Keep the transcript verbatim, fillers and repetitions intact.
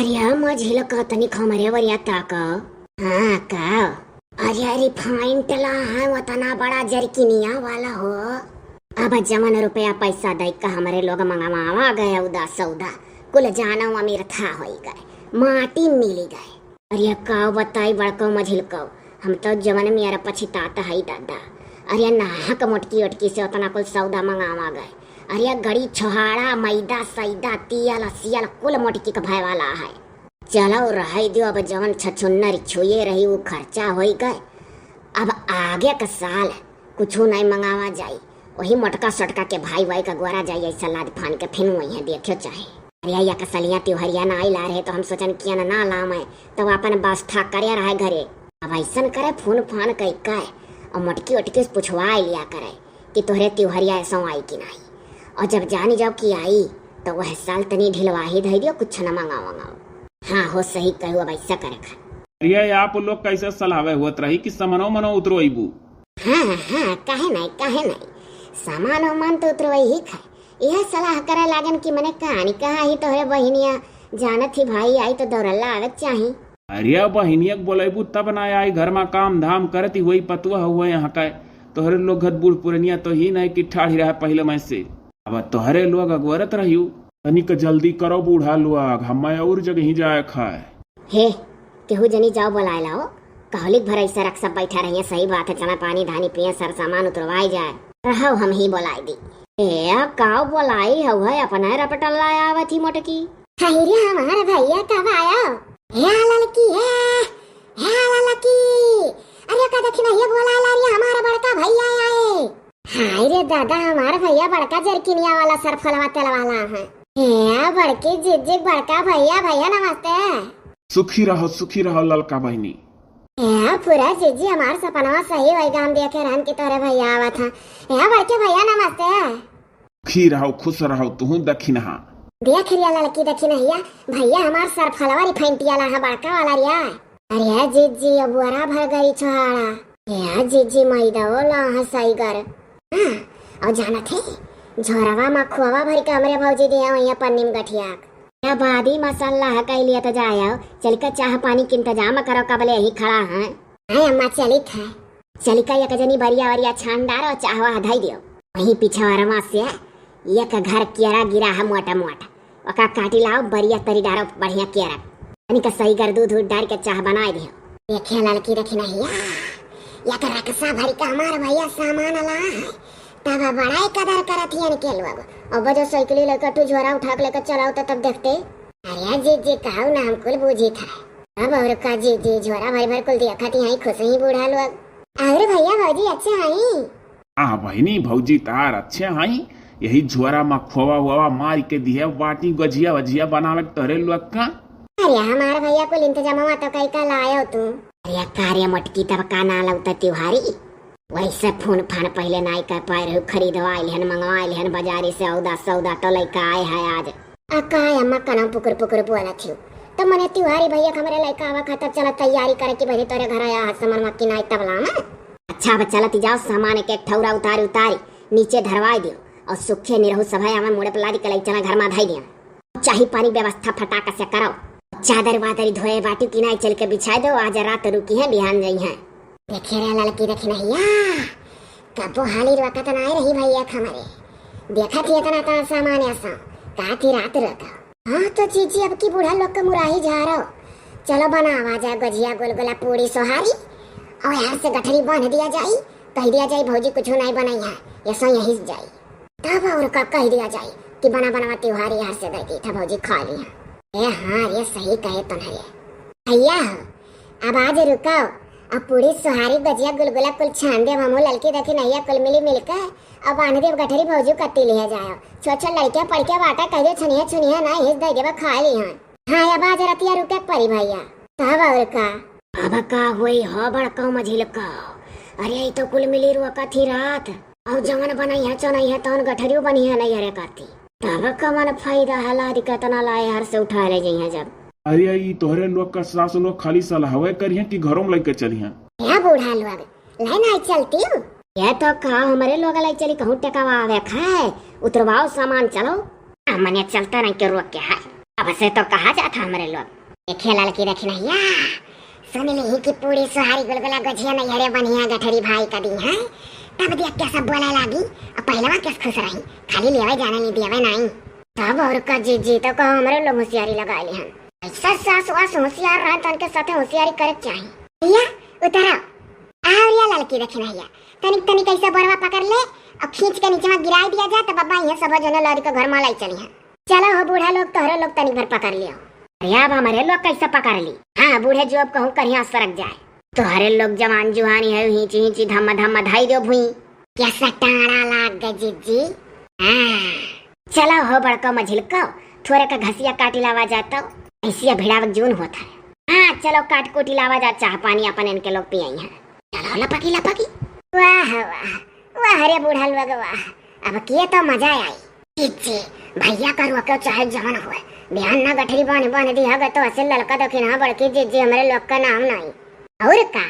अरे मझिलका, तनिक हमरे वरिया ताका। हाँ का? अरे refined ला है, वतना बड़ा जरकिनिया वाला हो। अब जवन रुपया पैसा दइ का हमरे लोग मंगवावा गए उदा सौदा, कुल जानव अमीर था होई गए, माटी मिली गए। अरे का बताई बड़कौ मझिलकौ, हम तो जवन मेरा पछितात हई दादा। अरे नाहक मोटकी ओटकी से उतना कुल सौदा मंगावा गए। अरे गड़ी छोहाड़ा, मैदा सैदा, तियल सियल कुल मोटकी के भय वाला है। चलो रह दियो, अब जवन छछुन्नर छुए रही उ खर्चा होई गए। अब आगे के साल कुछू नहीं मंगावा जाई, वही मोटका सोटका के भाई वाई का गोरा जाई, ऐसा लाद फान के फिन वही है देखियो चाहे। अरे या कसलिया तिवहरिया ना आई ला रहे तो हम सोचन किया ना, ना लावे, तब अपन व्यवस्था करे रहे घरे। अब ऐसन करे फोन फान कई का और मोटकी ओटकी से पुछवा लिया करे कि तोहरे तिवहरिया ऐसा आई कि नहीं, और जब जानी जाओ कि आई तो वह साल तनी ढिलवाही धई दियो, कुछ न मंगाओ मंगाओ। हाँ हो सही कहू, अब ऐसा करे खा। अरे आप लोग कैसे सलाहवे होत रही कि समनो मनो उतरो अइबू? हाँ हाँ, काहे नहीं, काहे नहीं, सामान उमान तो उतरवई ही खाए। यह सलाह करे लागन कि मने कहानी कहा ही तोहरे बहिनिया जानत ही भाई आई तो दौड़ल्ला आवे के चाही। अरे बहिनिया के बोलेबू तब ना आई, घर में काम धाम करत ही वही पतुआ हुआ यहाँ का। तोहरे लोग घर बूढ़ पुरनिया तो ही नहीं कि ठाढ़ी रहे पहले में से। अब तोहरे लोग अगवरत रहियो। तनिक जल्दी करो बूढ़ा लोग, हम और जगह ही जाए खाए। हे, केहू जनी जाओ बोलाए लाओ। कहलिक भर ऐसा रख सब बैठा रहिए, सही बात है, चना पानी धानी पिए, सर सामान उतरवाए जाए। रहो हम ही बोलाए दी। ए, काओ बोलाई हउ है, अपना रपटल लाया आवत ही मोटकी। हाय रे हमार भैया कब आया? हे ललकी, हे, हे ललकी। अरे का देखी नहीं बोला ला रही हमारा बड़का भैया आए। हाय रे दादा, हमार भैया बड़का जरकिनिया वाला सरफलवा तेल वाला है। हे बड़की जिज्जी, बड़का भैया, भैया नमस्ते। सुखी रहो, सुखी रहो ललका बहिनी। हे पूरा जिज्जी, हमार सपनवा सही होई गा, हम देखे रहन कि तोरे भैया आवत हैं। हे बड़के भैया नमस्ते। सुखी रहो, खुश रहो, तुहू दखिनहा। देख रिया ललकी दखिनहिया, भैया हमार सरफलवा refined वाला है, बड़का वाला रिया। अरे जिज्जी, अब बोरा भर गई छोहाड़ा। हे जिज्जी, मैदा वाला है सही गर। हाँ, और जानत है, झोरवा में खोवा भर के हमरे भौजी दिया हुई है पन्नी में गठिया। या बादी मसाला है, कह लिया तो जाओ, चल के चाह पानी के इंतजाम करो, कबले यही खड़ा है। हाँ अम्मा, चलित है। चल के एक जनी बरिया वरिया छान डारो, चाह वाह धई दियो। वहीं पीछे वरमा से एक घर केरा गिरा है मोटा मोटा, ओका काटी लाओ, बरिया तरी डारो बढ़िया केरा। तनिक सही कर दूध उध डार के चाह बनाए दियो। देखे ललकी दखिनहिया, एक रकसा भर के हमार भैया सामान ला है, तब बड़ा ही कदर करत हियन के लोग। अब जो साइकिल लेकर तू झोरा उठा के लेकर चलाओ तो तब देखते। अरे जिज्जी, कहू ना, हम कुल बूझी था। अब और का जिज्जी, झोरा भर भर कुल दिया खाती हैं, खुश ही बूढ़ा लोग। और भैया भौजी अच्छे हैं? हाँ बहिनी, भौजी तार अच्छे हैं। यही झोरा में खोवा हुआ मार के दिए बाटी, गजिया वजिया बनावे के तोहरे लोग का। अरे हमार भैया कुल इंतजामवा तो कई का लायो तू। अरे का रे मोटकी, तब का ना लौता तिवहारी? वैसे फोन फान पहले नाई कर पाए रहू, खरीदवा आइल हन, मंगवा आइल हन बाजारी से औदा सौदा तो लइका आए है आज। आ का अम्मा कनम पुकुर पुकुर बोलत हियो? तो मने तिवहारी भैया के हमरे लइका आवा खातिर चलत तैयारी करे कि बहरी तोरे घर आया हाथ समर मक्की नाई तबला में। अच्छा अब चलत जाओ, सामान एक एक ठौरा उतारी उतारी नीचे धरवाई दियो और सुखे निरहू सभा आवे मुड़े पर लादी के लई चला घर में धाई दिया। चाही पानी व्यवस्था फटाक से करो। चादर वादरी धोए बाटी कि नाई चल के बिछाए दो, आज रात रुकी है, बिहान जाई है। देखे रे ललकी दखिनहिया, कबो हाली रोकत नाई रही भैया के हमरे। देखत ही इतना इतना सामान ऐसा, का थी रात रोका। हाँ तो जीजी, अब की बूढ़ा लोग के मुराही झारो। चलो बनावा जाए गजिया गुलगुला पूरी सोहारी और यार से गठरी बांध दिया जाई, कह दिया जाई भौजी कुछ नहीं बनाई है, ऐसा यही जाई। तब और का कह दिया जाए कि बना बनावा तिवहारी यार से दे दी था भौजी खा लिया। ए हाँ रे, सही कहे तन्हरे भैया हो। अब आज रुकाओ, अब पूरी सोहारी गजिया गुलगुला कुल छान देव, हमहू ललकी दखिनहिया कुल मिली मिलके अब बांध देव गठरी भौजी कत्ती लिहे जाओ। छोट छोट लड़किया पढ़ के बाटा कह दे छुनिया छुनिया ना हिस दे देवा खा ली हन। हाँ अब आज रतिया रुके परी भैया। तब और का। अब का होई हो बड़का मझिलका? अरे ई तो कुल मिली रुआ कथी रात। और जवन बनई है चोनई है तवन गठरियो बनी है नहीं अरे कथी। तब कवन फायदा है लादी केतना लाए हर से उठा ले जइहे जब। अरे ई तोहरे लोग का सास लोग खाली सलाहवे करिहे कि घरों में लेके चलिहे। हे बूढ़ा लोग, ले नहीं चलती हूँ। ये तो का हमरे लोग ले चली कहूँ टेकावा आवे खाए, उतरवाओ सामान चलो। आ, मने चलता नहीं के रोक के है। अब से तो कहा जात है हमरे लोग। देखे ललकी रखनहिया, सुन ली कि पूरी सोहारी गुलगुला गझिया नैहरे बनिया गठरी भाई का दी है, तब देख के सब बोले लागी। अब पहलवा कैसे खुश रही, खाली लेवे जाने नहीं देवे नहीं। तब और का जीजी, तो कहो हमरे लोग होशियारी लगा ली हन। ऐसा सास वास होशियार रहे तो उनके साथे होशियारी करे के चाही। भैया उतरा, और या ललकी रखनहिया, तनिक तनिक ऐसा बोरवा पकड़ ले और खींच के नीचे में गिराई दिया जाए, तो बाबा यहाँ सब जने लौरी के घर में लाई चली हैं। चलो हो बूढ़ा लोग, तोहरे लोग तनिक भर पकड़ लियो। अरे अब हमरे लोग कैसे पकड़ ली? हाँ बूढ़े जो अब कहूँ करिया सरक जाए। तोहरे लोग जवान जुहानी है, हिंची हिंची धम्मा धम्मा धाई दो भुई। कैसा टाड़ा लाग गए जीजी। हाँ चलो हो बड़को मझिलको, थोरे का घसिया काटी लावा जाए तो। ऐसी भिड़ावक जून होत है। हाँ चलो काट कूटी लावा जा, चाह पानी अपन इनके लोग पियाई हैं। चलो लपकी लपकी। वाह वाह वाह रे बूढ़ा लोग वाह, अब किए तो मजा आई। जीजी, भैया का रोके चाहे जवन हुए, बिहान ना गठरी बांध बांध दी हगे तो असल ललका दखिन हाँ बड़की जीजी हमरे लोग का नाम नहीं। और का,